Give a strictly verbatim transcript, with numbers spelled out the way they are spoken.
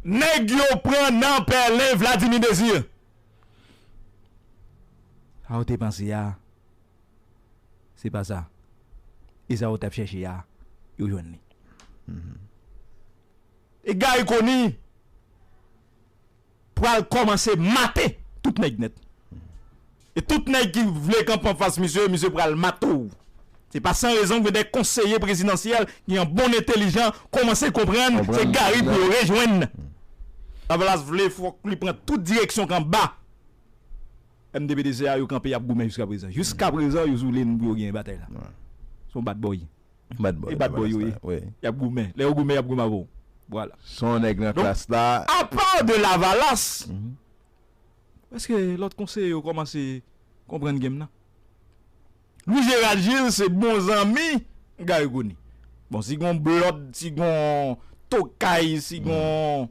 Nèg yo pran nan pèlen Vladimir Désir. Sa w te panse a, se pa sa. E sa w t ap chèche a, yo jwenn li. E Garry Conille pral kòmanse mate tout nèg nèt. E tout nèg ki vle kanpe anfas misye, misye pral mate w. Se pa san rezon ke de konseye prezidansyèl ki an bon entelijan kòmanse konprann se Garry pou yo rejwenn. Lavalas vle fòk li pran tout direksyon k anba. M D P D C a yo kanpe, y ap goumen jiska prezan. Jiska prezan, yo sou liy pou yo genyen batay la. Se yon bad boy. Bad boy. E bad boy yo ye. Y ap goumen. Lè yo goumen, y ap goumen avè w. Vwala. Se yon nèg nan klas la. Apa de Lavalas, èske lòt konseye yo kòmanse konprann game nan? Louis Gérald Gilles se bon zanmi Garry Conille. Bon, si gon blòd, si gon tokay, si gon